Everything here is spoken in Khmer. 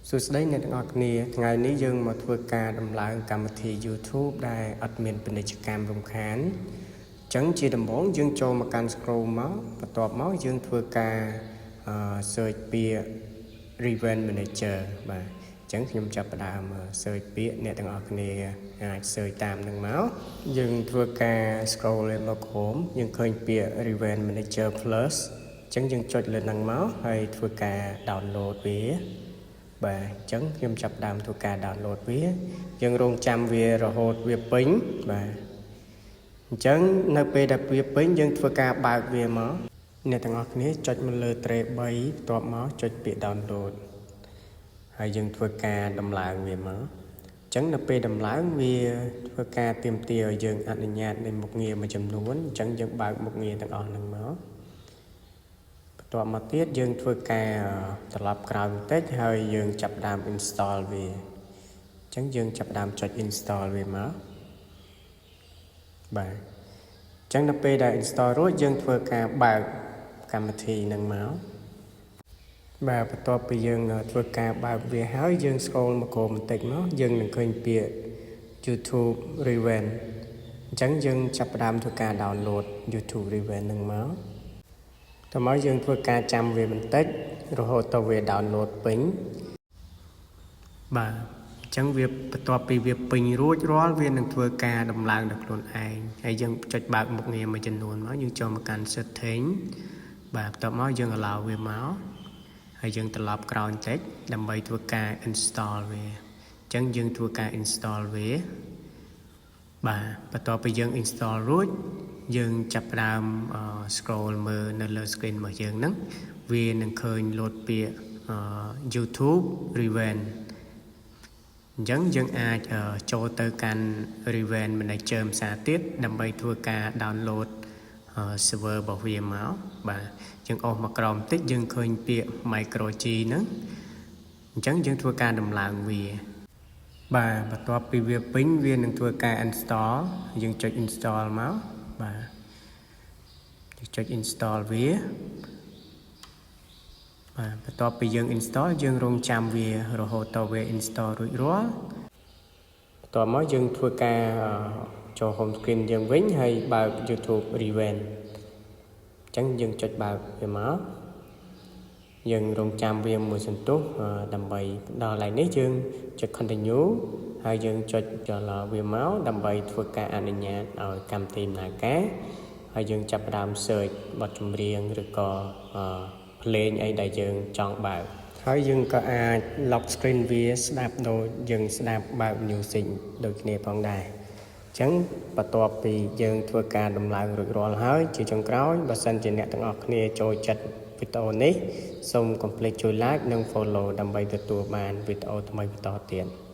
សួស្តីអ្នកទាំងអស់គ្នាថ្ងៃនេះយើងមកធ្វើការដំឡើងកម្មវិធី YouTube ដែលអត់មានពាណិជ្ជកម្មរំខានអញ្ចឹងជាដំបូងយើងចូលមកកាន់ Chrome មកបន្ទាប់មកយើងធ្វើការអឺ search ពាក្យ Revain Manager បាទអញ្ចឹងខ្ញុំចាប់ផ្ដើម search ពាក្យអ្នកទាំងអស់គ្នាអាច search តាមនឹងមកយើងធ្វើការ scroll លេមកក្រោមយើងឃើញពាក្យ Revain Manager Plus អញ្ចឹងយើងចុចលើនឹងមកហើយធ្វើការ download វាបាទអញ្ចឹងខ្ញុំចាប់ដើមធ្វើការ download វាយើងរងចាំវារហូតវាពេញបាទអញ្ចឹងនៅពេលដែលវាពេញយើងធ្វើការបើកវាមកអ្នកទាំងអស់គ្នាចុចមកលើ tray 3បន្ទាប់មកចុចពាក្យ download ហើយយើងធ្វើការដំឡើងវាមកអញ្ចឹងនៅពេលដំឡើងវាធ្វើការទាមទារឲ្យយើងអនុញ្ញាតនៃមុខងារមួយចំនួនអញ្ចឹងយើងបើកមុខងារទាំងអស់ហ្នឹងមកបន្ទាប់មកទៀតយើងធ្វើការត្រឡប់ក្រោយបន្តិចហើយយើងចាប់ដើម install វាអញ្ចឹងយើងចាប់ដើមចុច install វាមកបាទអញ្ចឹងនៅពេលដែល install រួចយើងធ្វើការបើកកម្មវិធីនឹងមកបាទបន្ទាប់ពីយើងធ្វើការបើកវាហើយយើង scroll មកក្រោមបន្តិចមកយើងនឹងឃើញពាក្យ YouTube Revain អញ្ចឹងយើងចាប់ផ្ដើមធ្វើការ download YouTube Revain នឹងមកតមកយើងធ្វើការចាំវាបន្តិចរហូតដល់វា download ពេញបាទអញ្ចឹងវាបន្ទាប់ពីវាពេញរួចរាល់វានឹងធ្វើការដំឡើងដល់ខ្លួនឯងហើយយើងចុចបើកមុខងារមួយចំនួនមកយើងចូលមកកាន់ setting បាទបន្ទាប់មកយើង allow វាមកហើយយើងត្រឡប់ក្រោយបន្តិចដើម្បីធ្វើការ install វាអញ្ចឹងយើងធ្វើការ install វាបាទបន្ទាប់ពីយើង install រួចយើងចាប់ផ្ដើម scroll មើលនៅលើ screen របស់យើងហ្នឹងវានឹងឃើញលោតពាក្យ YouTube Revain អញ្ចឹងយើងអាចចូលទៅកាន់ Revain Manager ភាសាទៀតដើម្បីធ្វើការ download server របស់វាមកបាទយើងអូសមកក្រោមបន្តិចយើងឃើញពាក្យ micro G ហ្នឹងអញ្ចឹងយើងធ្វើការដំឡើងវាបាទបន្ទាប់ពីវាពេញវានឹងធ្វើការ install យើងចុច install មកបាទយើងចុច install វាបាទបន្ទាប់ពីយើង install យើងរងចាំវារហូតដល់វា install រួចរាល់បន្ទាប់មកយើងធ្វើការចូល home screen យើងវិញហើយបើក YouTube Revain អញ្ចឹងយើងចុចបើកវាមកយើងរងចាំវាមួយសន្ទុះដើម្បីដល់កន្លែងនេះយើងចុច continue ហើយយើងចុចចូលវាមកដើម្បីធ្វើការអនុញ្ញាតឲ្យកម្មវិធីដំណើរការហើយយើងចាប់ផ្ដើម search បទចម្រៀងឬក៏ភ្លេងអីដែលយើងចង់បើកហើយយើងក៏អាច lock screen វាស្ដាប់ដូចយើងស្ដាប់បើក music ដូចគ្នាផងដែរអញ្ចឹងបន្ទាប់ពីយើងធ្វើការដំឡើងរួចរាល់ហើយជាចុងក្រោយបើសិនជាអ្នកទាំងអស់គ្នាចូលចិត្តវីដេអូនេះសូមកុំភ្លេចជួយ like និង follow ដើម្បីទទួលបានវីដេអូថ្មីបន្តទៀត។